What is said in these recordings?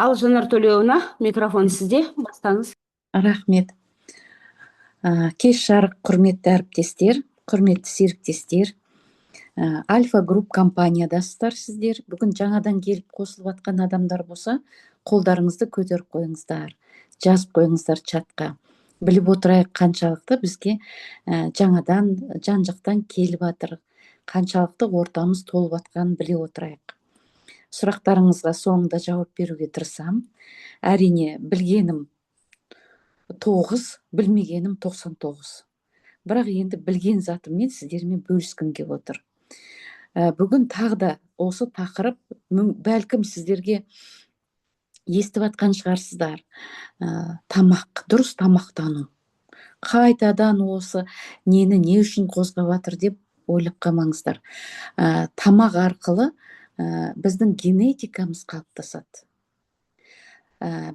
Ал, Жанар Төлеуовна, микрофон сізде, бастаңыз. Рахмет. Кеш жарық, құрметті әріптестер, құрметті серіктестер. Альфа Групп компаниядасыздар сіздер. Бүгін жаңадан келіп қосылып жатқан адамдар болса, қолдарыңызды көтеріп қойыңыздар, жазып қойыңыздар чатқа. Біліп отырайық, қаншалықты бізге жаңадан жан жақтан келіп жатыр, қаншалықты ортамыз толып жатқанын біле отырайық. Сұрақтарыңызға соңында жауап беруге тырысамын. Әрине, білгенім 9, білмегенім 99. Бірақ енді білген затыммен сіздермен бөліскім келіп отыр. Бүгін тағы да осы тақырып бәлкім сіздерге естіп жатқан шығарсыздар. Тамақ, дұрыс тамақтану. Қайтадан осы нені не үшін қозғап жатыр деп ойлап қалмаңыздар. Тамақ арқылы біздің генетикамыз қалыптасады.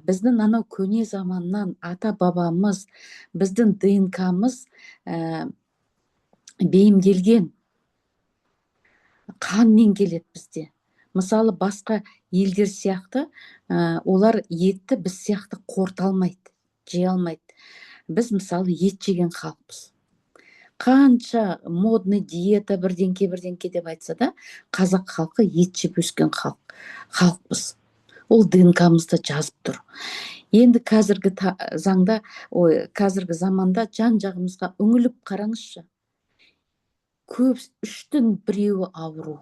Біздің анау көне заманнан ата бабамыз, біздің ДНКмыз бейімделген, қанмен келеді бізде. Мысалы, басқа елдер сияқты олар етті біз сияқты қорыта алмайды, жей алмайды. Біз, мысалы, ет жеген халықпыз. Қанша модный диета, бірдеңке бірдеңке деп айтса да, қазақ халқы ет жеп өскен халықпыз. Ол ДНКмызда жазып тұр. Енді қазіргі заңда, ой, қазіргі заманда жан жағымызға үңіліп қараңызшы, көп, үштің біреуі ауру.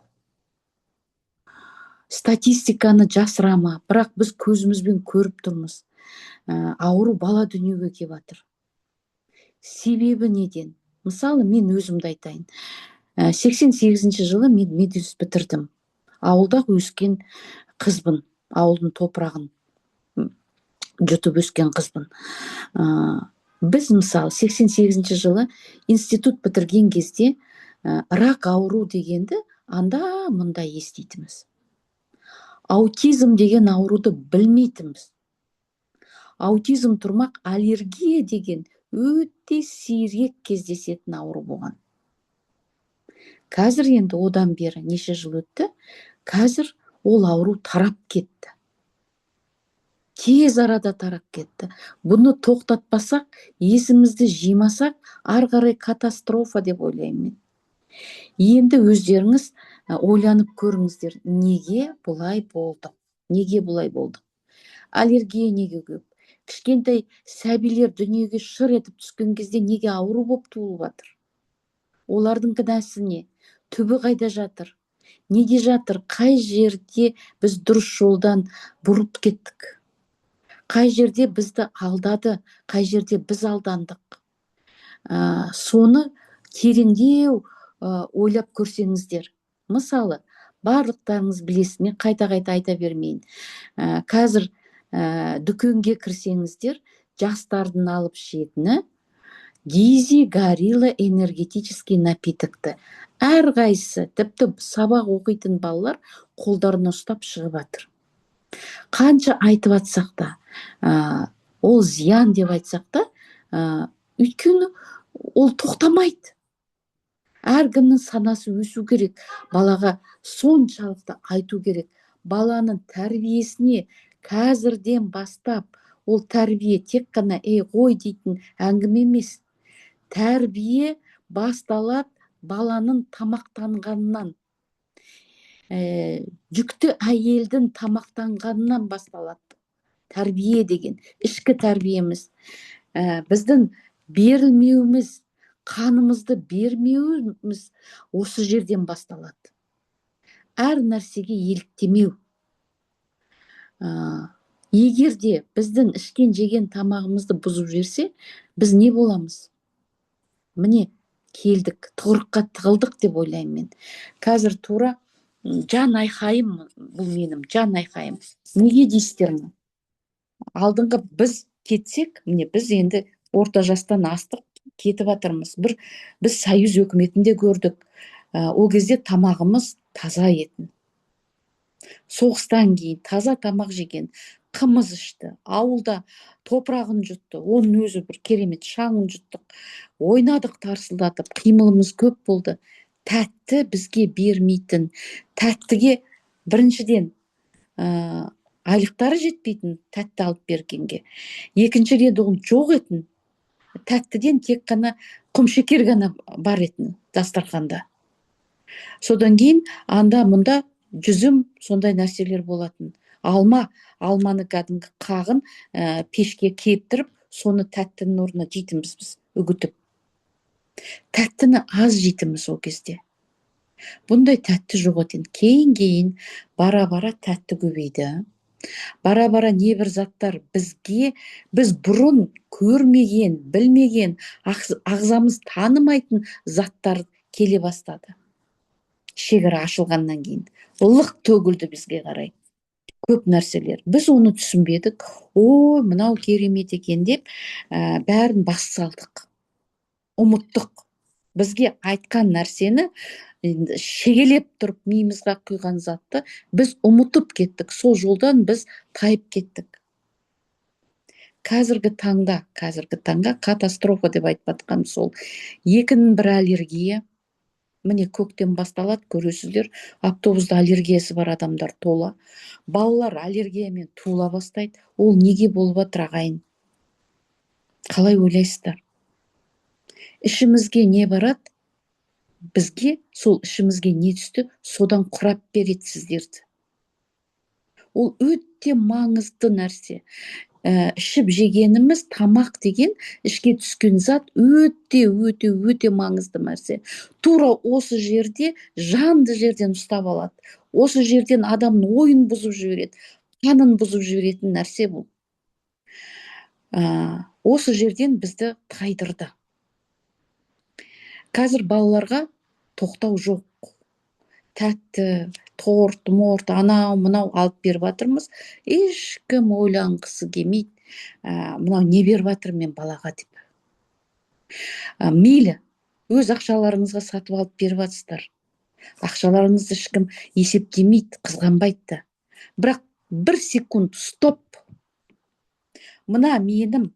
Статистиканы жасыра ма, бірақ біз көзімізбен көріп тұрмыз. Ауру бала дүниеге келіп жатыр. Себебі неден? Мысалы, мен өзімді айтайын. 88 жылы мен мединститут бітірдім. Ауылда өскен қызбын, ауылдың топырағын жұтып өскен қызбын. Біз, мысалы, 88 жылы институт бітірген кезде рак ауру дегенді анда мында еститінбіз, аутизм деген ауруды білмейтінбіз. Аутизм тұрмақ, аллергия деген өте сирек кездесетін ауру болған. Қазір енді одан бері неше жыл өтті, қазір ол ауру тарап кетті, тез арада тарап кетті. Бұны тоқтатпасақ, есімізді жимасақ, ары қарай катастрофа деп ойлаймын мен. Енді өздеріңіз ойланып көріңіздер, неге бұлай болдық, неге бұлай болдық, аллергия неге көп, кішкентай сәбилер дүниеге шыр етіп түскен кезде неге ауру болып туылып жатыр? Олардың кінәсі не? Түбі қайда жатыр, неде жатыр? Қай жерде біз дұрыс жолдан бұрып кеттік, қай жерде бізді алдады, қай жерде біз алдандық? Соны тереңдеу ойлап көрсеңіздер. Мысалы, барлықтарыңыз білесіз, мен қайта қайта айта бермейін. Қазір дүкенге кірсеңіздер, жастардың алып ішетіні Дизи, Горилла энергетический напиток ты әрқайсысы, тіпті сабақ оқитын балалар қолдарына ұстап шығып жатыр. Қанша айтып жатсақ та, ол зиян деп айтсақ та, өйткені ол тоқтамайды. Әркімнің санасы өсу керек, балаға соншалықты айту керек. Баланың тәрбиесіне қазірден бастап, ол тәрбие тек қана «ей, қой» дейтін әңгіме емес. Тәрбие басталады баланың тамақтанғанынан, жүкті әйелдің тамақтанғанынан басталады тәрбие деген. Ішкі тәрбиеміз, біздің берілмеуіміз, қанымызды бермеуіміз осы жерден басталады. Әр нәрсеге еліктемеу. Егер де біздің ішкен жеген тамағымызды бұзып жіберсе, біз не боламыз? Міне, келдік, тығырыққа тығылдық деп ойлаймын мен қазір. Тура жан айқайым бұл, менің жан айқайым. Неге дейсіздер ме? Алдыңғы біз кетсек, міне, біз енді орта жастан астық, кетіп жатырмыз. Бір біз союз өкіметінде көрдік. Ол кезде тамағымыз таза етін, соғыстан кейін таза тамақ жеген, қымыз ішті, ауылда топырағын жұтты, оның өзі бір керемет, шаңын жұттық, ойнадық тарсылдатып, қимылымыз көп болды. Тәтті бізге бермейтін. Тәттіге біріншіден Айлықтары жетпейтін тәтті алып бергенге. Екінші рет ол жоқ етін. Тәттіден тек қана құмшекер ғана бар етін дастарханда. Содан кейін анда мұнда жүзім, сондай нәрселер болатын. Алма, алманы кәдімгі қағын пешке кептіріп, соны тәттінің орнына жейтінбіз біз үгітіп. Тәттіні аз жейтінбіз ол кезде. Бұндай тәтті жоқ екен. Кейін-кейін бара-бара тәтті көбейді. Бара-бара небір заттар бізге, біз бұрын көрмеген, білмеген, ағзамыз танымайтын заттар келе бастады. Шекара ашылғаннан кейін лық төгілді бізге қарай көп нәрселер. Біз оны түсінбедік. Ой, мынау керемет екен деп, бәрін бас салдық, ұмыттық. Бізге айтқан нәрсені, енді шегелеп тұрып миымызға құйған затты біз ұмытып кеттік. Сол жолдан біз тайып кеттік. Қазіргі таңда катастрофа деп айтып жатқаным сол. Екінің бірі аллергия. Міне, көктем басталады, көресіздер, автобуста аллергиясы бар адамдар тола. Балалар аллергиямен туыла бастайды. Ол неге болып жатыр, ағайын? Қалай ойлайсыздар? Ішімізге не барады? Бізге сол ішімізге не түсті, содан құрап береді сіздерді. Ол өте маңызды нәрсе. Ішіп жегеніміз тамақ деген ішке түскен зат өте, өте, өте маңызды нәрсе. Тура осы жерде жанды жерден ұстап алады. Осы жерден адамның ойын бұзып жібереді, қанын бұзып жіберетін нәрсе бұл. Осы жерден бізді тайдырды. Қазір балаларға тоқтау жоқ. Тәтті, торт, морт, анау, мынау алып беріп жатырмыз. Ешкім ойланғысы келмейді. Мынау не беріп жатыр мен балаға деп. Мейлі, өз ақшаларыңызға сатып алып беріп жатсыздар. Ақшаларыңызды ешкім есептемейді, қызғанбайды да. Бірақ бір секунд стоп. Мына менің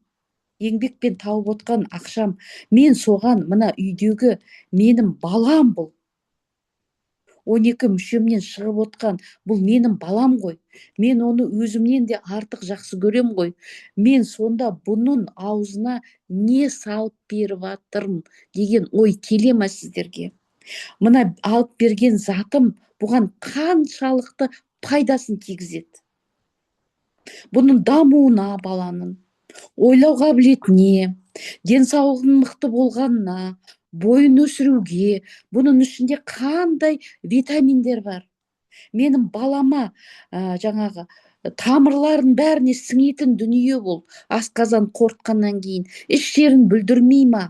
еңбекпен тауып отқан ақшам, мен соған мына үйдегі менің балам бұл. 12 мүшемнен шығып отқан бұл менің балам ғой. Мен оны өзімнен де артық жақсы көрем ғой. Мен сонда бұның аузына не салып беріп жатырмын деген ой келе ма сіздерге? Мына алып берген затым бұған қаншалықты пайдасын тигізеді? Бұның дамуына, баланың ойлау қабілетіне, денсаулығының мықты болғанына, бойын өсіруге, бұның ішінде қандай витаминдер бар? Менің балама жаңағы тамырларын бәріне сіңетін дүние бұл. Асқазан қорытқаннан кейін іш жерін бүлдірмей ма?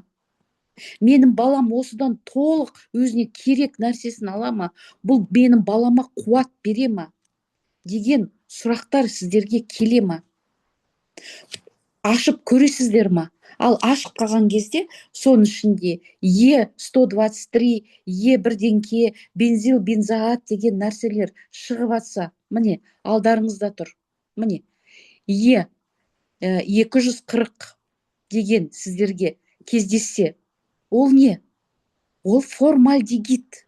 Менің балам осыдан толық өзіне керек нәрсесін ала ма? Бұл менің балама қуат бере ма? Деген сұрақтар сіздерге келе ма? Ашып көресіздер ма? Ал ашып қалған кезде соның ішінде Е 123, Е бірдеңке, бензил бензоат деген нәрселер шығып жатса, міне, алдарыңызда тұр. Міне, Е 240 деген сіздерге кездессе, ол не? Ол формальдегид.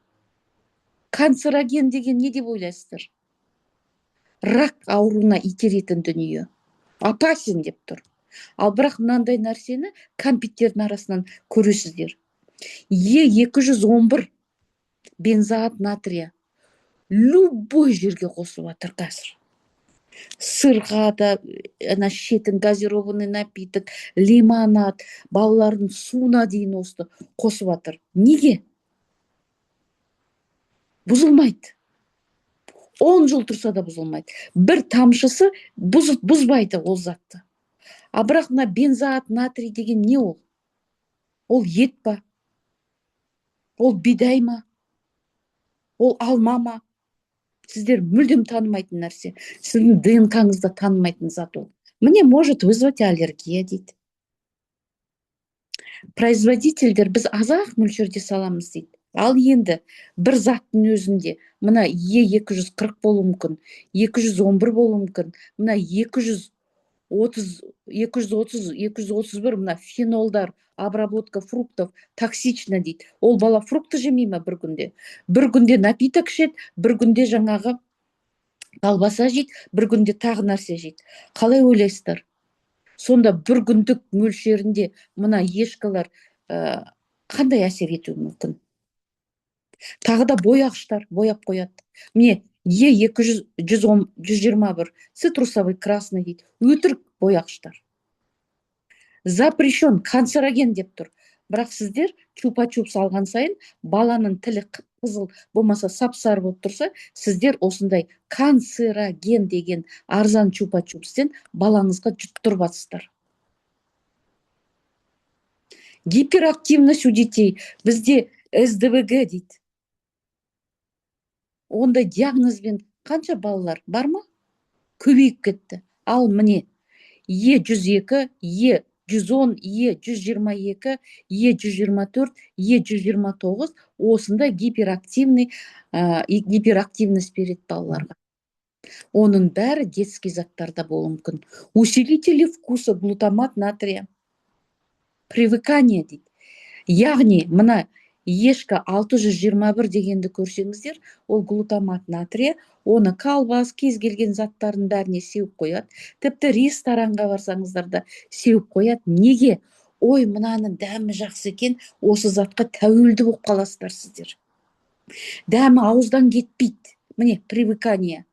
Канцероген деген не деп ойлайсыздар? Рак ауруына итеретін дүние. Опасен деп тұр. Ал бірақ мынандай нәрсені кәмпиттердің арасынан көресіздер. Е 211 бензоат натрия любой жерге қосып жатыр қазір. Сырға да, ана ішетін газированный напиток, лимонад, балалардың суына дейін осы қосып жатыр. Неге? Бұзылмайды. 10 жыл тұрса да бұзылмайды. Бір тамшысы бұзбайды ол затты. А бірақ мына бензоат натрий деген не ол? Ол ет па? Ол бидай ма? Ол алма ма? Сіздер мүлдем танымайтын нәрсе. Сіздің ДНК-ңызда танымайтын зат ол. Міне, может вызвать аллергия дейді. Производительдер біз аз-ақ мөлшерде саламыз дейді. Ал енді бір заттың өзінде мына Е 240 болуы мүмкін, 211 болуы мүмкін, мына 230, 230, 231, мына фенолдар, обработка фруктов токсично дейді. Ол бала фрукты жемей ма бір күнде? Бір күнде напиток ішеді, бір күнде жаңағы Колбаса жейді, бір күнде тағы нәрсе жейді. Қалай ойлайсыздар, сонда бір күндік мөлшерінде мына ешкалар қандай әсер етуі мүмкін? Тағы да бояғыштар, бояп қояды. Міне, Е 200, 110, 121, цитрусовый красный дейді. Өтірік бояғыштар. Запрещен, канцероген деп тұр. Бірақ сіздер чупа чупс алған сайын баланың тілі қып қызыл болмаса сап сары болып тұрса, сіздер осындай канцероген деген арзан чупа чупстен балаңызға жұттырып жатсыздар. Гиперактивность у детей. Бізде СДВГ дейді. Ондай диагнозбен қанша балалар бар ма? Көбейіп кетті. Ал міне, Е 102, Е 110, Е 122, Е 124, Е 129 осындай гиперактивный, гиперактивность береді балаларға. Оның бәрі детский заттарда болуы мүмкін. Усилители вкуса, глутамат натрия. Привыкание дейді. Яғни мына ешка 621 дегенді көрсеңіздер, ол глутамат натрия, оны колбас, кез келген заттардың бәріне сеуіп қояды. Тіпті ресторанға барсаңыздар да сеуіп қояды. Неге? Ой, мынаның дәмі жақсы екен, осы затқа тәуелді болып қаласыздар сіздер. Дәмі ауыздан кетпейді. Міне, привыкание.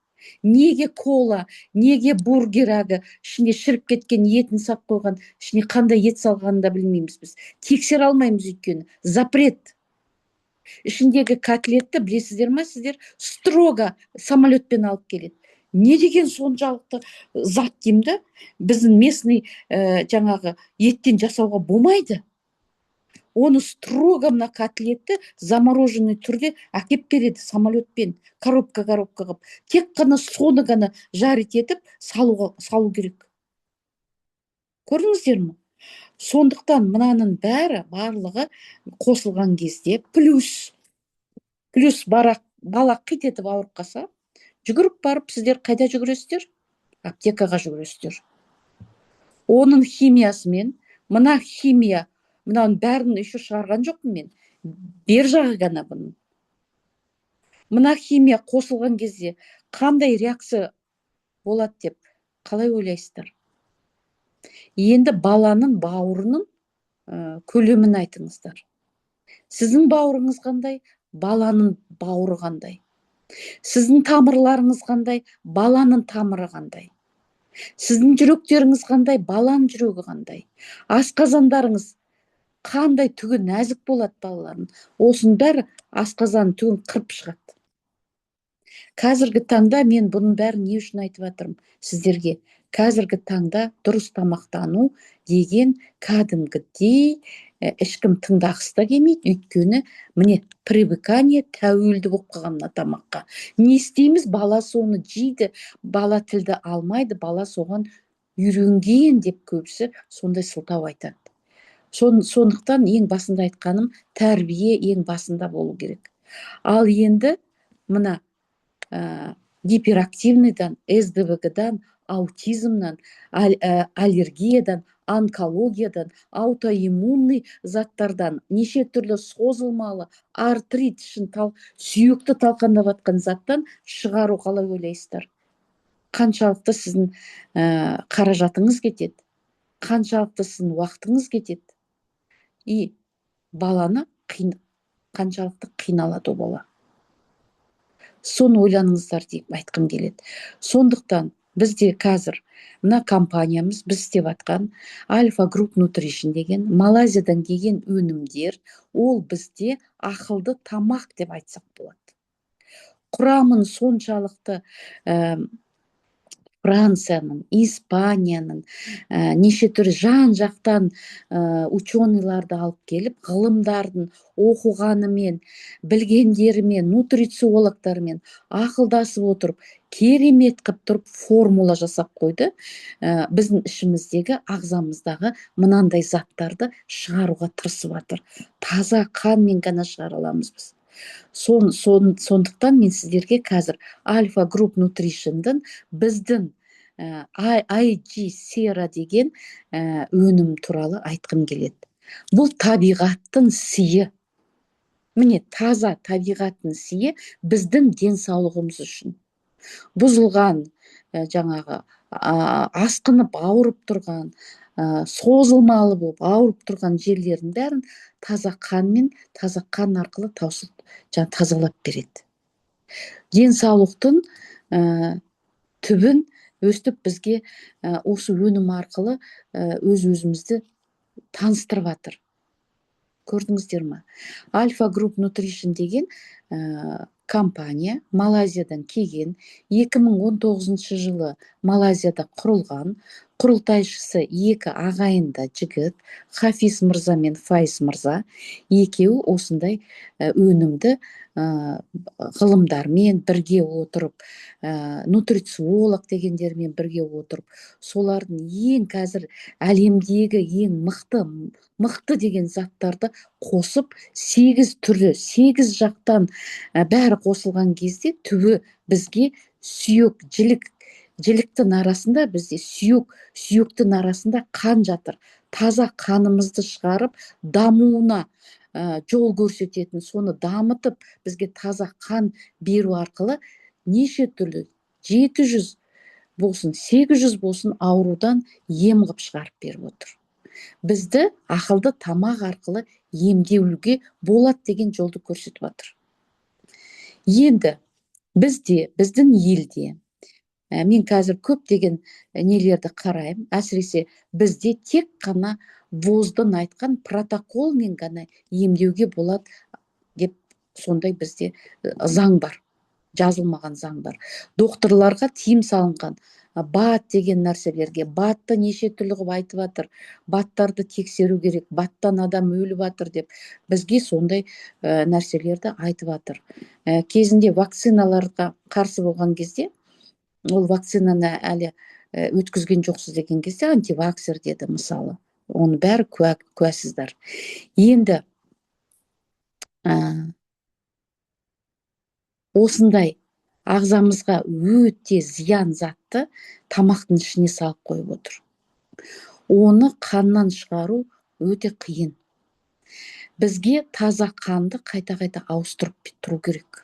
Неге кола, неге бургер, әлгі ішінде шіріп кеткен етін сап қойған, ішіне қандай ет салғанын да білмейміз біз. Тексере алмаймыз, өйткені запрет. Ішіндегі котлетті, білесіздер ма сіздер, строго самолетпен алып келеді. Не деген соншалықты зат деймін да, біздің местный жаңағы еттен жасауға болмайды. Оны строго мына котлетті замороженный түрде әкеп береді самолетпен, коробка коробка қылып. Тек қана соны ғана жарить етіп салуға, салу керек. Көрдіңіздер ме? Сондықтан мынаның бәрі, барлығы қосылған кезде, плюс барақ, бала қит етіп ауырып қалса, жүгіріп барып сіздер қайда жүгіресіздер? Аптекаға жүгіресіздер. Оның химиясымен, мына химия, мынаның бәрін еще шығарған жоқпын мен, бер жағы ғана бұның. Мына химия қосылған кезде қандай реакция болады деп қалай ойлайсыздар? Енді баланың бауырының көлемін айтыңыздар. Сіздің бауырыңыз қандай, баланың бауыры қандай? Сіздің тамырларыңыз қандай, баланың тамыры қандай? Сіздің жүректеріңіз қандай, баланың жүрегі қандай? Асқазандарыңыз қандай, түгі нәзік болады балалардың. Осының бәрі асқазан түгін қырып шығады. Қазіргі таңда мен бұның бәрін не үшін айтып жатырмын сіздерге? Қазіргі таңда дұрыс тамақтану деген кәдімгідей ешкім тыңдағысы да келмейді, өйткені міне, привыкание, тәуелді болып қалған мына тамаққа. Не істейміз? Бала соны жейді, бала тілді алмайды, бала соған үйренген деп көбісі сондай сылтау айтады. Сондықтан ең басында айтқаным, тәрбие ең басында болу керек. Ал енді мына гиперактивныйдан, СДВГ-дан, аутизмнан, аллергиядан, онкологиядан, аутоиммунный заттардан, неше түрлі созылмалы артрит ішін тал, сүйекті талқандап жатқан заттан шығару қалай ойлайсыздар? Қаншалықты сіздің қаражатыңыз кетеді, қаншалықты сіздің уақытыңыз кетеді, и баланы қаншалықты қиналады ол бала, соны ойланыңыздар деп айтқым келеді. Сондықтан бізде қазір мына компаниямыз, біз істеп жатқан Альфа Групп Нутришн деген Малайзиядан келген өнімдер, ол бізде ақылды тамақ деп айтсақ болады. Құрамын соншалықты Францияның, Испанияның, неше түрлі жан жақтан ученыйларды алып келіп, ғылымдардың оқығанымен, білгендерімен, нутрициологтармен ақылдасып отырып, керемет қылып тұрып формула жасап қойды. Біздің ішіміздегі, ағзамыздағы мынандай заттарды шығаруға тырысып жатыр. Таза қанмен ғана шығара аламыз біз. Сондықтан мен сіздерге қазір Альфа Групп Нутришндің біздің IG Сера деген өнім туралы айтқым келеді. Бұл табиғаттың сыйы. Міне, таза табиғаттың сыйы біздің денсаулығымыз үшін. Бұзылған, жаңағы асқынып ауырып тұрған, созылмалы болып ауырып тұрған жерлердің бәрін таза қанмен, таза қан арқылы таусылып, жаңа тазалап береді. Денсаулықтың түбін өстіп бізге осы өнім арқылы өз-өзімізді таныстырып жатыр. Көрдіңіздер ме? Альфа Групп Нутришн деген компания Малайзиядан келген, 2019 жылы Малайзияда құрылған. Құрылтайшысы екі ағайынды жігіт, Хафиз мырза мен Файз мырза, екеуі осындай өнімді ғылымдармен бірге отырып, нутрициолог дегендермен бірге отырып, солардың ең қазір әлемдегі ең мықты, мықты деген заттарды қосып, 8 түрлі, 8 жақтан, бәрі қосылған кезде түбі бізге сүйек, жілік, жіліктің арасында бізде сүйек, сүйектің арасында қан жатыр. Таза қанымызды шығарып, дамуына жол көрсететін, соны дамытып, бізге таза қан беру арқылы неше түрлі 700 болсын, 800 болсын аурудан ем қып шығарып беріп отыр. Бізді ақылды тамақ арқылы емдеуге болады деген жолды көрсетіп жатыр. Енді бізде, біздің елде, мен қазір көптеген нелерді қараймын, әсіресе бізде тек қана ВОЗ-дың айтқан протоколмен ғана емдеуге болады деп сондай бізде заң бар, жазылмаған заң бар. Докторларға тыйым салынған, БАД деген нәрселерге, БАДты неше түрлі қылып айтып жатыр, БАДтарды тексеру керек, БАДтан адам өліп жатыр деп бізге сондай нәрселерді айтып жатыр. Кезінде вакциналарға қарсы болған кезде, ол вакцинаны әлі өткізген жоқсыз деген кезде антиваксер деді мысалы. Оның бәрі куәсіздер. Енді осындай ағзамызға өте зиян затты тамақтың ішіне салып қойып отыр. Оны қаннан шығару өте қиын. Бізге таза қанды қайта-қайта ауыстырып тұру керек.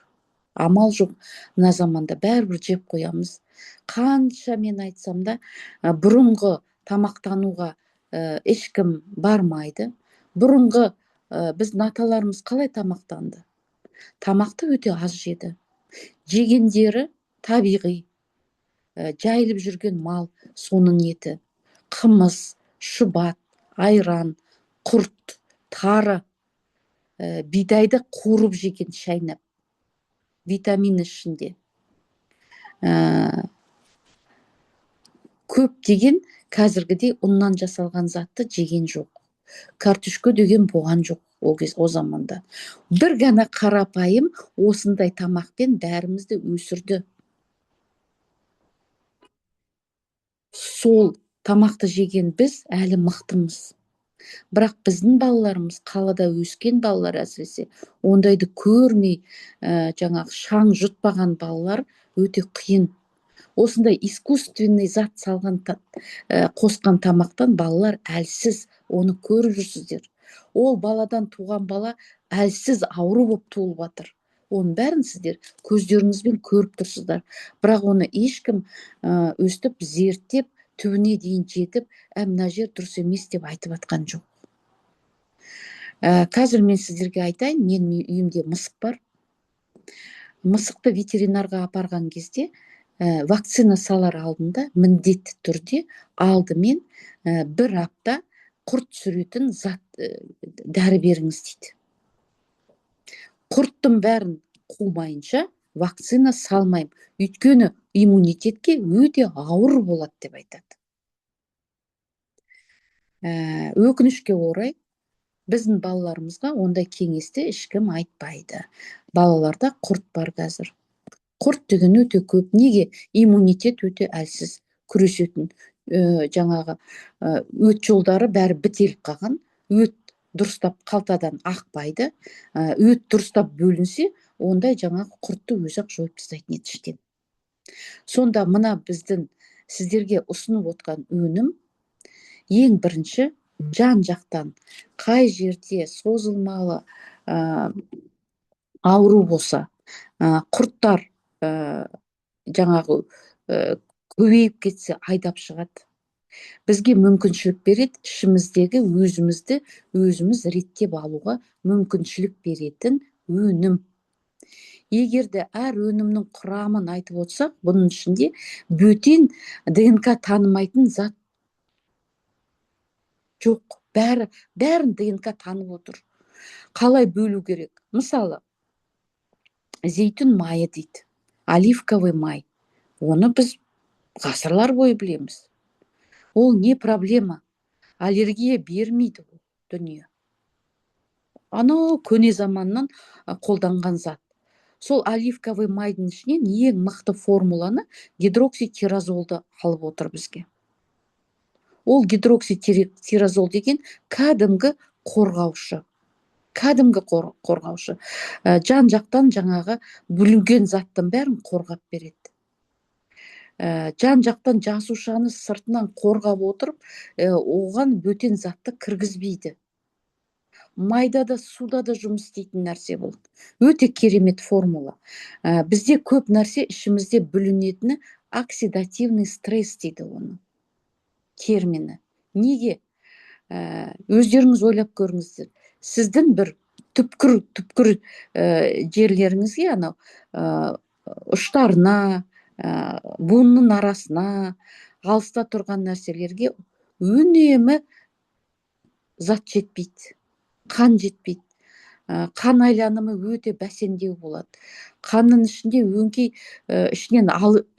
Амал жоқ, мына заманда бәрібір жеп қоямыз. Қанша мен айтсам да, бұрынғы тамақтануға ешкім бармайды. Бұрынғы біздің аталарымыз қалай тамақтанды? Тамақты өте аз жеді. Жегендері табиғи, жайылып жүрген мал, соның еті, қымыз, шұбат, айран, құрт, тары, бидайды қуырып жеген шайнап, витамин ішінде. Көптеген қазіргідей ұннан жасалған затты жеген жоқ. Картошка деген болған жоқ ол кез, о заманда. Бір ғана қарапайым осындай тамақпен бәрімізді өсірді. Сол тамақты жеген біз әлі мықтымыз. Бірақ біздің балаларымыз, қалада өскен балалар әсіресе, ондайды көрмей, жаңағы шаң жұтпаған балалар өте қиын. Осындай искусственный зат салған қосқан тамақтан балалар әлсіз, оны көріп жүрсіздер. Ол баладан туған бала әлсіз ауру болып туылып жатыр. Оның бәрін сіздер көздеріңізбен көріп тұрсыздар. Бірақ оны ешкім өстіп зерттеп, түбіне дейін жетіп, мына жер дұрыс емес деп айтып жатқан жоқ. Қазір мен сіздерге айтайын, менің үйімде мысық бар. Мысықты ветеринарға апарған кезде, вакцина салар алдында міндетті түрде алдымен, бір апта құрт түсіретін зат, дәрі беріңіз дейді. Құрттың бәрін қумайынша вакцина салмаймын. Өйткені иммунитетке өте ауыр болады деп айтады. Өкінішке орай, біздің балаларымызға ондай кеңесті ешкім айтпайды. Балаларда құрт бар қазір. Құрт деген өте көп. Неге? Иммунитет өте әлсіз, күресетін, жаңағы, өт жолдары бәрі бітеліп қалған. Өт дұрыстап қалтадан ақпайды. Өт дұрыстап бөлінсе, ондай жаңағы құртты өзі-ақ жойып тастайтын еді іштен. Сонда мына біздің сіздерге ұсынып отқан өнім ең бірінші жан жақтан қай жерде созылмалы, ауру болса, құрттар, Жаңағы көбейіп кетсе, айдап шығады. Бізге мүмкіншілік береді, ішіміздегі өзімізді өзіміз реттеп алуға мүмкіншілік беретін өнім. Егер де әр өнімнің құрамын айтып отырсақ, бұның ішінде бөтен ДНК танымайтын зат жоқ, бәрі, бәрін ДНК танып отыр. Қалай бөлу керек? Мысалы, зейтүн майы дейді, оливковый май. Оны біз ғасырлар бойы білеміз. Ол не проблема, аллергия бермейді. Ол дүние анау көне заманнан қолданған зат. Сол оливковый майдың ішінен ең мықты формуланы, гидрокситирозолды алып отыр бізге. Ол гидрокситирозол деген кәдімгі қорғаушы, кәдімгі қорғаушы. Жан жақтан жаңағы бүлінген заттың бәрін қорғап береді. Жан жақтан жасушаны сыртынан қорғап отырып, оған бөтен затты кіргізбейді. Майда да, суда да жұмыс істейтін нәрсе. Бұл өте керемет формула. Бізде көп нәрсе ішімізде бүлінетіні, оксидативный стресс дейді оны термині. Неге? Өздеріңіз ойлап көріңіздер, сіздің бір түпкір түпкір жерлеріңізге, анау ұштарына, буынның арасына, алыста тұрған нәрселерге үнемі зат жетпейді, қан жетпейді. Қан айланымы өте бәсеңдеу болады. Қанның ішінде өңкей ішінен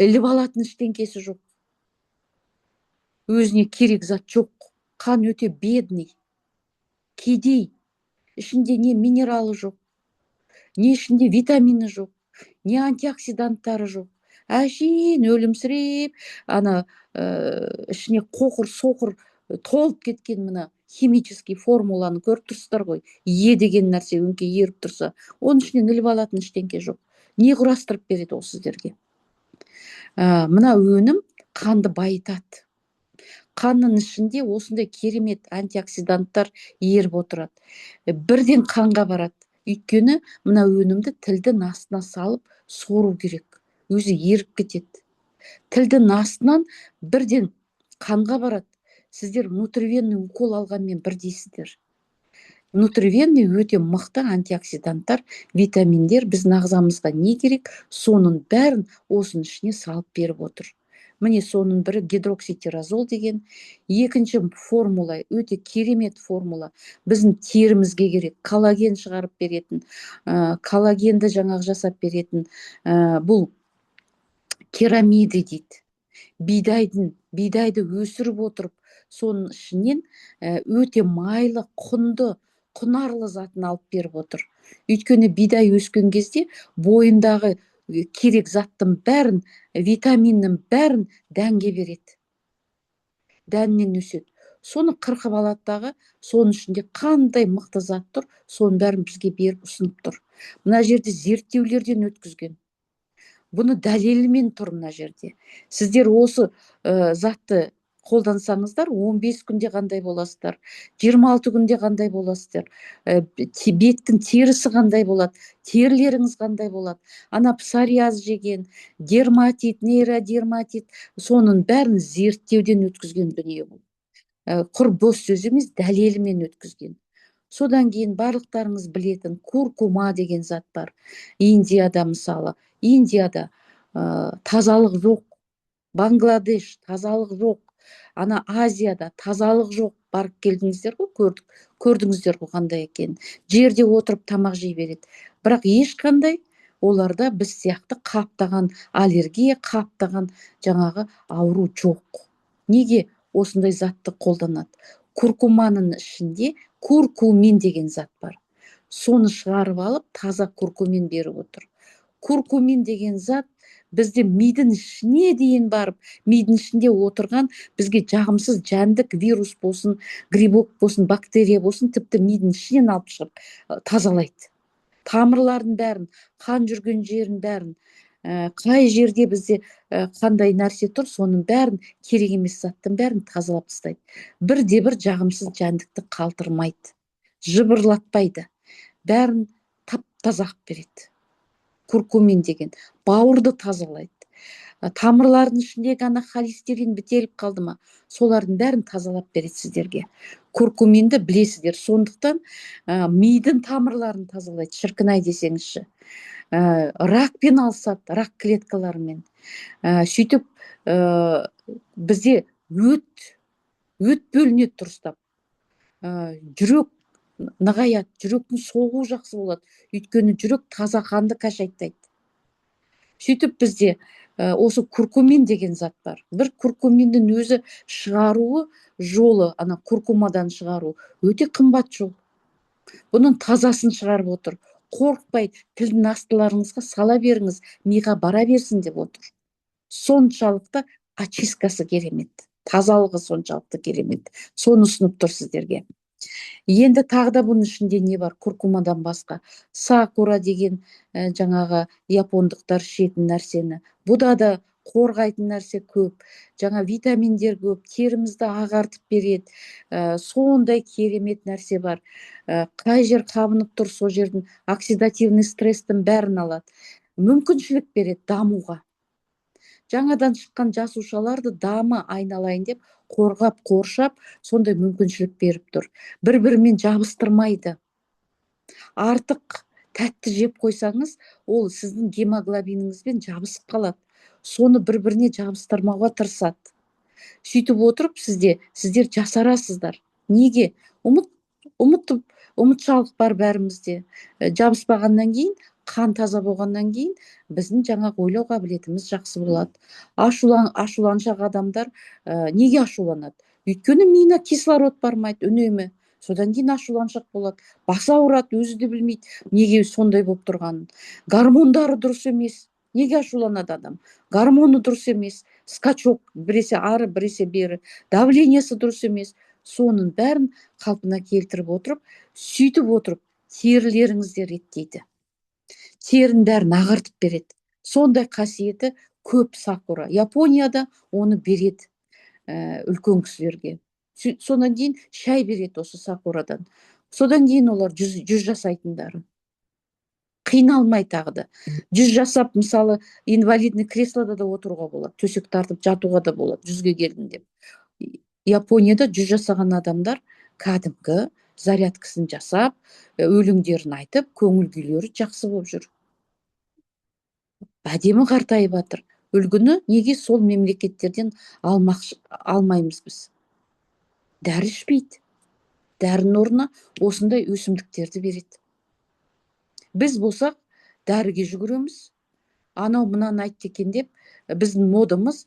іліп алатын ештеңкесі жоқ, өзіне керек зат жоқ. Қан өте бедный, кедей. Ішінде не минералы жоқ, не ішінде витамині жоқ, не антиоксиданттары жоқ. Әшейін өлімсіреп, ана ішіне қоқыр соқыр толып кеткен. Мына химический формуланы көріп тұрсыздар ғой. Е деген нәрсе өңкей еріп тұрса, оның ішінен іліп алатын ештеңке жоқ. Не құрастырып береді ол сіздерге? Мына өнім қанды байытады. Қанның ішінде осындай керемет антиоксиданттар еріп отырады. Бірден қанға барады, өйткені мына өнімді тілдің астына салып сору керек, өзі еріп кетеді. Тілдің астынан бірден қанға барады. Сіздер внутривенный укол алғанмен бірдейсіздер. Внутривенный өте мықты антиоксиданттар, витаминдер, біздің ағзамызға не керек, соның бәрін осының ішіне салып беріп отыр. Міне, соның бірі гидрокситирозол деген. Екінші формула, өте керемет формула, біздің терімізге керек, коллаген шығарып беретін, коллагенді жаңағы жасап беретін. Бұл керамиды дейді. Бидайдың, бидайды өсіріп отырып, соның ішінен өте майлы, құнды, құнарлы затын алып беріп отыр. Өйткені бидай өскен кезде бойындағы керек заттың бәрін, витаминнің бәрін дәнге береді, дәннен өседі. Соны қырқып алады дағы, соның ішінде қандай мықты зат тұр, соның бәрін бізге беріп, ұсынып тұр. Мына жерде зерттеулерден өткізген, бұны дәлелімен тұр мына жерде. Сіздер осы затты қолдансаңыздар, 15 күнде қандай боласыздар, 26 күнде қандай боласыздар, беттің терісі қандай болады, терілеріңіз қандай болады, ана псориаз жеген, дерматит, нейродерматит, соның бәрін зерттеуден өткізген дүние бұл. Құр бос сөз емес, дәлелімен өткізген. Содан кейін барлықтарыңыз білетін куркума деген зат бар. Индияда, мысалы, Индияда тазалық жоқ, Бангладеш тазалық жоқ, ана Азияда тазалық жоқ. Барып келдіңіздер ғой, көрдік, көрдіңіздер ғой қандай екенін. Жерде отырып тамақ жей береді, бірақ ешқандай оларда біз сияқты қаптаған аллергия, қаптаған жаңағы ауру жоқ. Неге осындай затты қолданады? Куркуманың ішінде куркумин деген зат бар. Соны шығарып алып, таза куркумин беріп отыр. Куркумин деген зат бізде мидың ішіне дейін барып, мидың ішінде отырған бізге жағымсыз жәндік, вирус болсын, грибок болсын, бактерия болсын, тіпті мидың ішінен алып шығып тазалайды. Тамырлардың бәрін, қан жүрген жерін бәрін, қай жерде бізде қандай нәрсе тұр, соның бәрін, керек емес заттың бәрін тазалап тастайды. Бірде бір жағымсыз жәндікті қалдырмайды, жыбырлатпайды, бәрін тап таза қылып береді. Куркумин деген бауырды тазалайды. Тамырлардың ішіндегі ана холестерин бітеліп қалды ма, солардың бәрін тазалап береді сіздерге. Куркуминді білесіздер. Сондықтан мидың тамырларын тазалайды, шіркін ай десеңізші. Ракпен алысады, рак клеткаларымен. Сөйтіп бізде өт бөлінеді дұрыстап. Жүрек нығаяды, жүректің соғуы жақсы болады, өйткені жүрек таза қанды качайтайды. Сөйтіп бізде осы куркумин деген зат бар. Бір куркуминнің өзі шығаруы жолы, ана куркумадан шығару өте қымбат жол. Бұның тазасын шығарып отыр. Қорықпай тілдің астыларыңызға сала беріңіз, миға бара берсін деп отыр. Соншалықты очисткасы керемет, тазалығы соншалықты керемет. Соны ұсынып тұр сіздерге. Енді тағы да бұның ішінде не бар куркумадан басқа? Сакура деген, жаңағы япондықтар ішетін нәрсені. Бұда да қорғайтын нәрсе көп, жаңа витаминдер көп, терімізді ағартып береді. Сондай керемет нәрсе бар. Қай жер қабынып тұр, сол жердің оксидативный стресстің бәрін алады, мүмкіншілік береді дамуға. Жаңадан шыққан жасушаларды дамы айналайын деп қорғап, қоршап, сондай мүмкіншілік беріп тұр. бір бірімен жабыстырмайды. Артық тәтті жеп қойсаңыз, ол сіздің гемоглобиніңізбен жабысып қалады. Соны бір біріне жабыстырмауға тырысады. Сөйтіп отырып сіздер жасарасыздар. Неге? Ұмытып, ұмытшалық бар бәрімізде. Жабыспағаннан кейін, қан таза болғаннан кейін біздің жаңағы ойлау қабілетіміз жақсы болады. Ашуланшақ адамдар неге ашуланады? Өйткені миына кислород бармайды үнемі. Содан кейін ашуланшақ болады, басы ауырады, өзі де білмейді неге сондай болып тұрғанын. Гормондары дұрыс емес. Неге ашуланады адам? Гормоны дұрыс емес, скачок, біресе ары, біресе бері, давлениесі дұрыс емес. Соның бәрін қалпына келтіріп отырып, сөйтіп отырып терілеріңізді реттейді, терінің бәрін ағартып береді. Сондай қасиеті көп сакура. Японияда оны береді үлкен кісілерге. Содан кейін шай береді осы сакурадан. Содан кейін олар 100 жасайтындары қиналмай, тағы да 100 жасап, мысалы, инвалидный креслода да отыруға болады, төсек тартып жатуға да болады 100-ге келдім деп. Японияда 100 жасаған адамдар кәдімгі зарядкасын жасап, өлеңдерін айтып, көңіл күйлері жақсы болып жүр, әдемі қартайып жатыр. Үлгіні неге сол мемлекеттерден алмаймыз біз? Дәрі ішпейді, дәрінің орнына осындай өсімдіктерді береді. Біз болсақ дәріге жүгіреміз, анау мынаны айтты екен деп. Біздің модамыз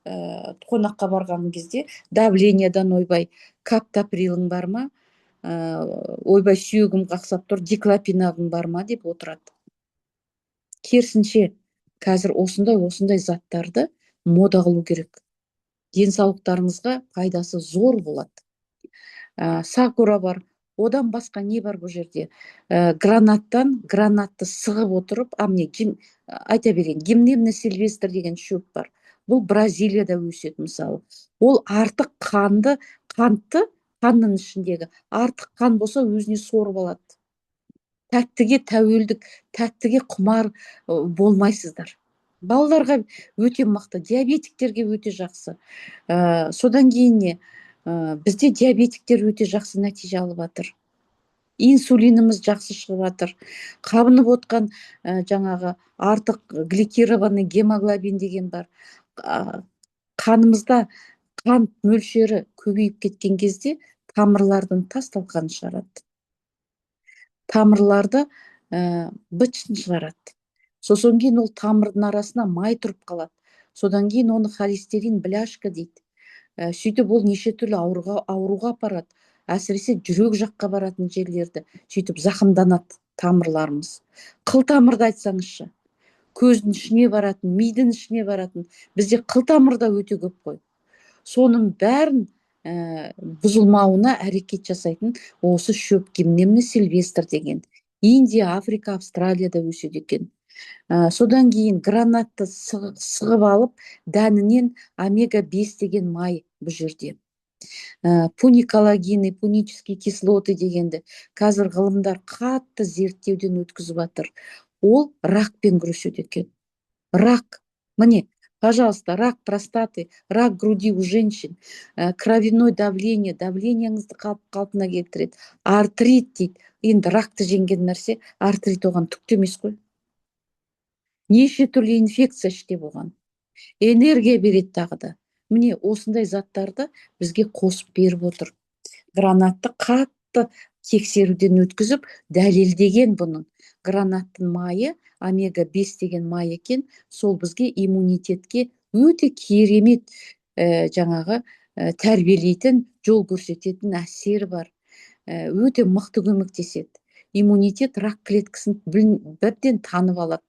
қонаққа барған кезде давлениедан: «Ойбай, каптоприлің бар ма? Ойбай, сүйегім қақсап тұр, диклофенагың бар ма?» – деп отырады. Керісінше, қазір осындай осындай заттарды мода қылу керек, денсаулықтарыңызға пайдасы зор болады. Сакура бар. Одан басқа не бар бұл жерде? Гранаттан, гранатты сығып отырып, а міне, айта берейін, гимнемна сильвестр деген шөп бар. Бұл Бразилияда өседі. Мысалы, ол артық қанды, қантты, қанның ішіндегі артық қан болса, өзіне сорып алады. Тәттіге тәуелдік, тәттіге құмар болмайсыздар. Балаларға өте мықты, диабетиктерге өте жақсы. Содан кейін не? Бізде диабетиктер өте жақсы нәтиже алып жатыр, инсулиніміз жақсы шығып жатыр. Қабынып отқан жаңағы артық гликированный гемоглобин деген бар. Қанымызда қант мөлшері көбейіп кеткен кезде тамырлардың тас талқанын шығарады, тамырларды быт-шытын шығарады. Сосын кейін ол тамырдың арасына май тұрып қалады. Содан кейін оны холестерин бляшка дейді. Сөйтіп ол неше түрлі ауруға апарады, әсіресе жүрек жаққа баратын жерлерді. Сөйтіп зақымданады тамырларымыз. Қыл тамырды айтсаңызшы, көздің ішіне баратын, мидың ішіне баратын. Бізде қыл тамыр да өте көп қой. Соның бәрін бұзылмауына әрекет жасайтын осы шөп, гимнемный сильвестр деген. Индия, Африка, Австралияда өседі екен. Содан кейін гранатты сығып алып, дәнінен омега 5 деген май бұл жерде. Пуникалагины, пунические кислоты дегенді қазір ғылымдар қатты зерттеуден өткізіп жатыр. Ол ракпен күреседі екен. Рак, міне. Пожалуйста, рак простаты, рак груди у женщин, кровяное давление, давлениеңізді қалпына келтіреді, артрит дейді. Енді ракты жеңген нәрсе, артрит оған түк те емес қой. Неше түрлі инфекция іште болған, энергия береді тағы да. Міне, осындай заттарды бізге қосып беріп отыр. Гранатты қатты тексеруден өткізіп, дәлелдеген. Бұның, гранаттың майы омега 5 деген май екен. Сол бізге иммунитетке өте керемет, жаңағы тәрбиелейтін, жол көрсететін әсері бар. Өте мықты көмектеседі. Иммунитет рак клеткасын бірден танып алады,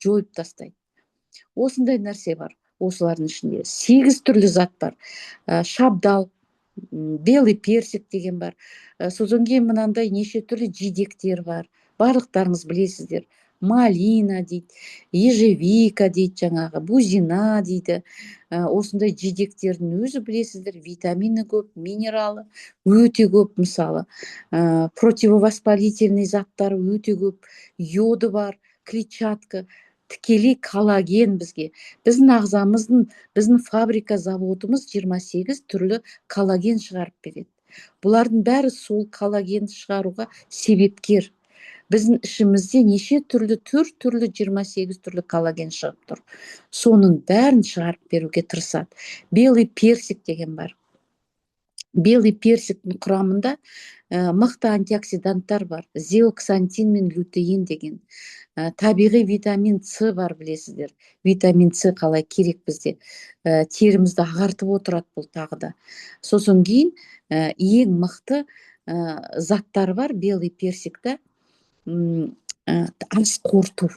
жойып тастайды. Осындай нәрсе бар. Осылардың ішінде сегіз түрлі зат бар. Шабдал, белый персик деген бар. Содан кейін мынандай неше түрлі жидектер бар, барлықтарыңыз білесіздер: малина дейді, ежевика дейді, жаңағы бузина дейді. Осындай жидектердің өзі, білесіздер, витамині көп, минералы өте көп. Мысалы, противовоспалительный заттары өте көп, йоды бар, клетчатка, тікелей коллаген бізге. Біздің ағзамыздың, біздің фабрика заводымыз 28 түрлі коллаген шығарып береді. Бұлардың бәрі сол коллаген шығаруға себепкер. Біздің ішімізде неше түрлі, түр түрлі, 28 түрлі коллаген шығып тұр. Соның бәрін шығарып беруге тырысады. Белый персик деген бар. Белый персиктің құрамында мықты антиоксиданттар бар, зеаксантин мен лютеин деген. Табиғи витамин С бар. Білесіздер, витамин С қалай керек бізде, терімізді ағартып отырады бұл тағы да. Сосын кейін ең мықты заттар бар белый персикта. Ас қорыту,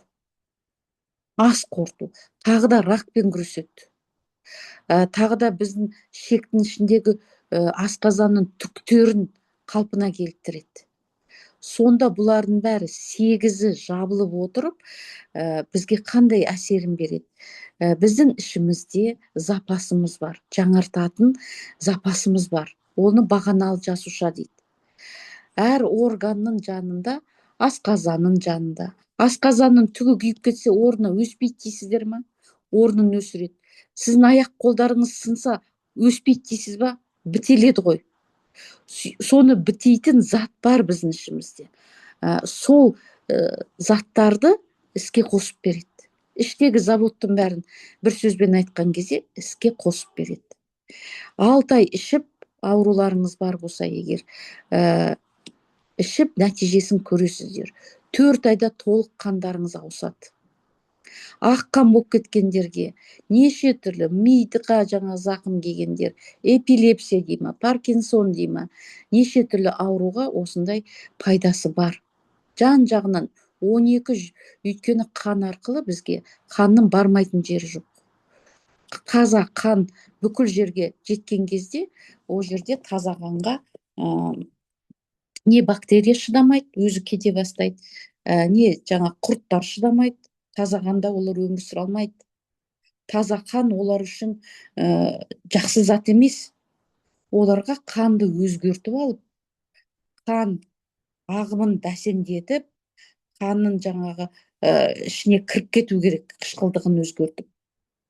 ас қорыту, тағы да ракпен күреседі. Тағы да біздің ішектің ішіндегі асқазанның түктерін қалпына келтіреді. Сонда бұлардың бәрі, сегізі жабылып отырып, бізге қандай әсерін береді? Біздің ішімізде запасымыз бар, жаңартатын запасымыз бар. Оны бағаналы жасуша дейді. Әр органның жанында, асқазанның жанында. Асқазанның түгі күйіп кетсе, орнына өспейді дейсіздер ма? Орнын өсіреді. Сіздің аяқ қолдарыңыз сынса, өспейді дейсіз ба? Бітеледі ғой. Соны бітейтін зат бар біздің ішімізде. Сол заттарды іске қосып береді. Іштегі заводтың бәрін, бір сөзбен айтқан кезде, іске қосып береді. 6 ай ішіп, ауруларыңыз бар болса егер, ішіп, нәтижесін көресіздер. 4 айда толық қандарыңыз ауысады. Ақ қан болып кеткендерге, неше түрлі мидыға жаңа зақым келгендер, эпилепсия дей ма, паркинсон дей ма, неше түрлі ауруға осындай пайдасы бар. Жан жағынан 12, өйткені қан арқылы бізге, қанның бармайтын жері жоқ. Таза қан бүкіл жерге жеткен кезде, ол жерде таза қанға не бактерия шыдамайды, өзі кете бастайды, не жаңа құрттар шыдамайды. Таза қанда олар өмір сүре алмайды. Таза қан олар үшін жақсы зат емес. Оларға қанды өзгертіп алып, қан ағымын бәсеңдетіп, қанның жаңағы ішіне кіріп кету керек, қышқылдығын өзгертіп,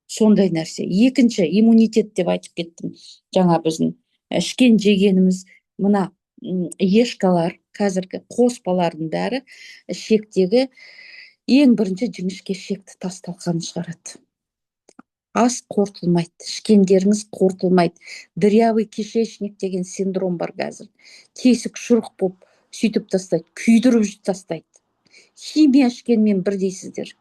сондай нәрсе. Екінші, иммунитет деп айтып кеттім жаңа. Біздің ішкен жегеніміз, мына ешкалар, қазіргі қоспалардың бәрі ішектегі ең бірінші жіңішке ішекті тас талқанын шығарады. Ас қорытылмайды, ішкендеріңіз қорытылмайды. Дырявый кишечник деген синдром бар қазір. Тесік шұрық болып, сөйтіп тастайды, күйдіріп тастайды. Химия ішкенмен бірдейсіздер.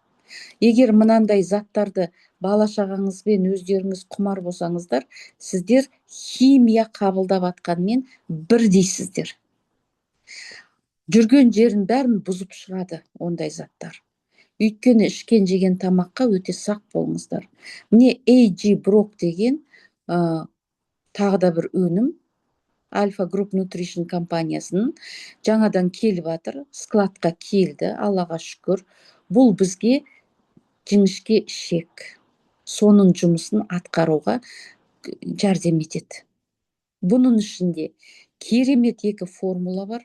Егер мынандай заттарды бала шағаңызбен өздеріңіз құмар болсаңыздар, сіздер химия қабылдап атқанмен бірдейсіздер. Жүрген жерін бәрін бұзып шығады ондай заттар. Өйткені ішкен жеген тамаққа өте сақ болыңыздар. Міне, AG Брок деген тағы да бір өнім. Альфа Групп Нутришн компаниясының жаңадан келіп жатыр, складқа келді, Аллаға шүкір. Бұл бізге жіңішке ішек, соның жұмысын атқаруға жәрдем етеді. Бұның ішінде керемет екі формула бар.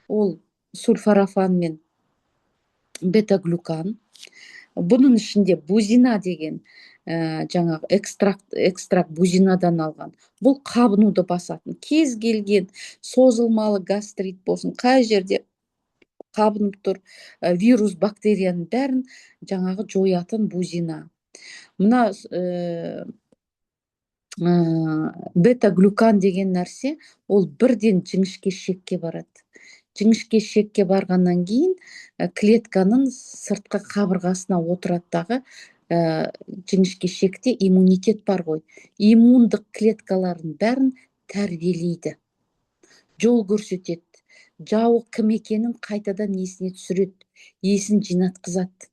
Ол сульфорафан мен бета-глюкан. Бұның ішінде бузина деген Жаңағы экстракт бузинадан алған. Бұл қабынуды басатын. Кез келген созылмалы гастрит болсын, қай жерде қабынып тұр, вирус, бактерияның бәрін жаңағы жоятын бузина. Мына бета глюкан деген нәрсе, ол бірден жіңішке ішекке барады. Жіңішке ішекке барғаннан кейін клетканың сыртқы қабырғасына отырады дағы, жіңішке ішекте иммунитет бар ғой, иммундық клеткалардың бәрін тәрбиелейді, жол көрсетеді, жауы кім екенін қайтадан есіне түсіреді, есін жинатқызады.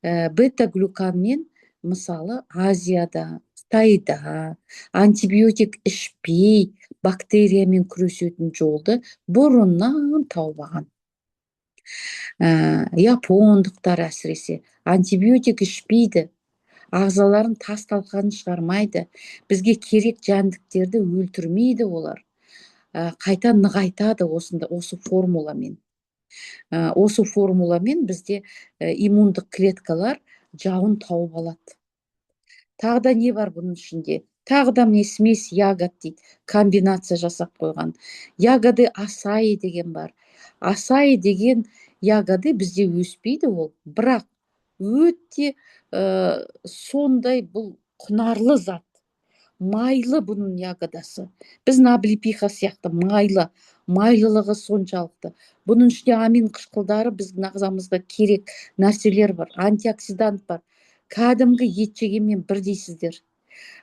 Бета глюканмен, мысалы, Азияда, Қытайда антибиотик ішпей бактериямен күресетін жолды бұрыннан тауып алған. Япондықтар әсіресе антибиотик ішпейді, ағзаларын тас талқанын шығармайды, бізге керек жәндіктерді өлтірмейді олар. Қайта нығайтады осында, осы формуламен. Осы формуламен бізде иммундық клеткалар жауын тауып алады. Тағы да не бар бұның ішінде? Тағы да, міне, смесь ягод дейді, комбинация жасап қойған. Ягоды асаи деген бар. Асаи деген ягоды бізде өспейді ол, бірақ өте сондай бұл құнарлы зат, майлы бұның ягодасы, біздің облепиха сияқты майлы, майлылығы соншалықты. Бұның ішінде амин қышқылдары, біздің ағзамызға керек нәрселер бар, антиоксидант бар. Кәдімгі ет жегенмен бірдейсіздер.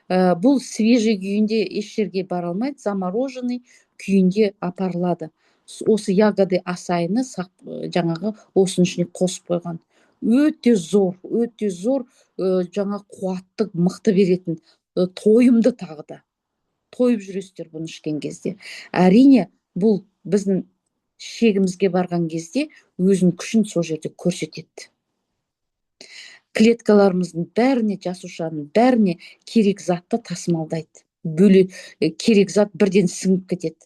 Бұл свежий күйінде еш жерге бара алмайды, замороженный күйінде апарылады. Осы ягоды асайны жаңағы осының ішіне қосып қойған. Өте зор, өте зор, жаңа қуатты мықты беретін, тойымды, тағы да тойып жүресіздер бұны ішкен кезде. Әрине, бұл біздің ішегімізге барған кезде өзінің күшін сол жерде көрсетеді. Клеткаларымыздың бәріне, жасушаның бәріне керек затты тасымалдайды, бөле, керек зат бірден сіңіп кетеді.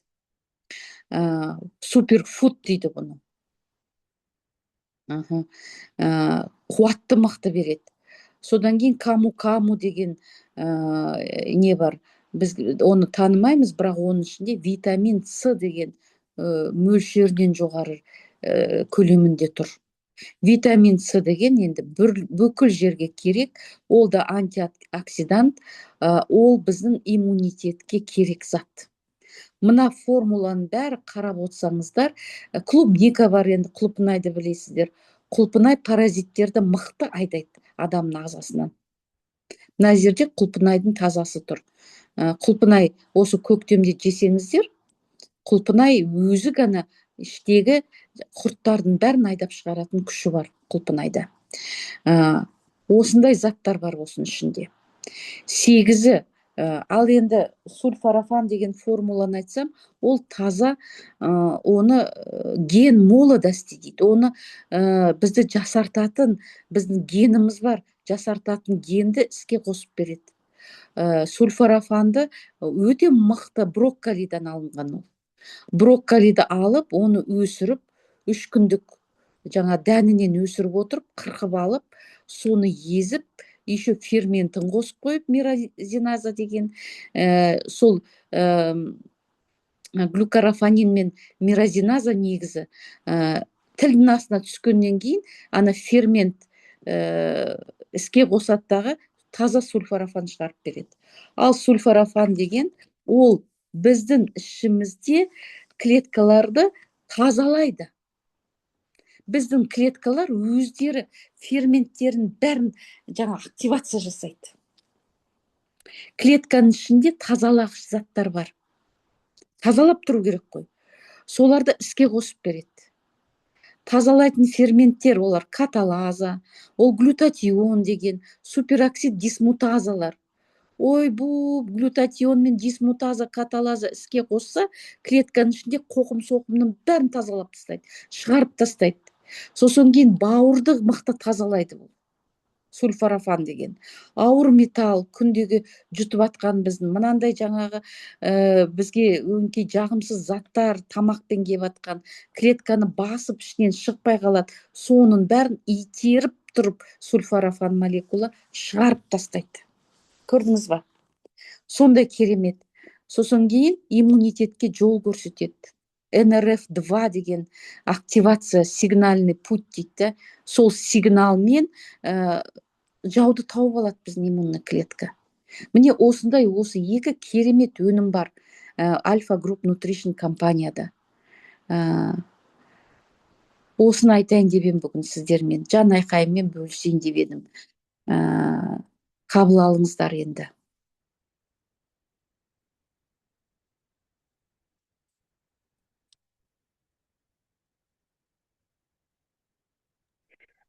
Суперфуд дейді бұны. Қуатты мықты береді. Содан кейін каму каму деген не бар, біз оны танымаймыз, бірақ оның ішінде витамин С деген мөлшерінен жоғары көлемінде тұр. Витамин С деген енді бүкіл жерге керек, ол да антиоксидант, ол біздің иммунитетке керек зат. Мына формуланың бәрі, қарап отырсаңыздар, клубника бар. Енді құлпынайды білесіздер. Құлпынай паразиттерді мықты айдайды адамның ағзасынан. Мына жерде құлпынайдың тазасы тұр. Құлпынай осы көктемде жесеңіздер, құлпынай өзі ғана іштегі құрттардың бәрін айдап шығаратын күші бар құлпынайда. Осындай заттар бар осының ішінде, сегізі. Ал енді сульфорафан деген формуланы айтсам, ол таза, оны ген молодости дейді. Оны бізді жасартатын, біздің геніміз бар, жасартатын генді іске қосып береді. Сульфорафанды өте мықты брокколидан алынған. Ол брокколиді алып, оны өсіріп, 3 күндік жаңа дәнінен өсіріп отырып, қырқып алып, соны езіп, еще ферментін қосып қойып, мирозиназа деген, сол глюкорафанин мен мирозиназа негізі тілдің астына түскеннен кейін ана фермент іске қосады дағы, таза сульфорафан шығарып береді. Ал сульфорафан деген ол біздің ішімізде клеткаларды тазалайды. Біздің клеткалар өздері ферменттерін бәрін жаңа активация жасайды. Клетканың ішінде тазалағыш заттар бар, тазалап тұру керек қой, соларды іске қосып береді. Тазалайтын ферменттер олар каталаза, ол глютатион деген, супероксид дисмутазалар. Ойбу, глютатион мен дисмутаза, каталаза іске қосса, клетканың ішінде қоқым соқымның бәрін тазалап тастайды, шығарып тастайды. Сосын кейін бауырды мықты тазалайды бұл сульфорафан деген. Ауыр металл, күндегі жұтып жатқан біздің мынандай жаңағы бізге өңкей жағымсыз заттар тамақпен келіп жатқан, клетканы басып, ішінен шықпай қалады, соның бәрін итеріп тұрып сульфорафан молекула шығарып тастайды. Көрдіңіз ба? Сондай керемет. Сосын кейін иммунитетке жол көрсетеді. НРФ-2 деген активация, сигнальный путь дейді да. Сол сигналмен жауды тауып алады біздің иммунный клетка. Міне, осындай осы екі керемет өнім бар Альфа Групп Нутришн компанияда. Осыны айтайын деп едім бүгін сіздермен, жан айқайыммен бөлісейін деп едім. Қабыл алыңыздар енді.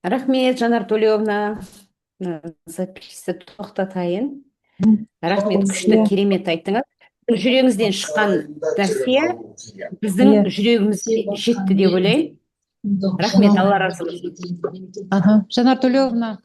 Рахмет, Жанар Төлеуовна. Запись ті тоқтатайын. Рахмет, күшті, керемет айттыңыз. Жүрегіңізден шыққан нәрсе біздің жүрегімізге жетті деп ойлаймын. Рахмет, Алла разы болсын. Аха, Жанар Төлеуовна.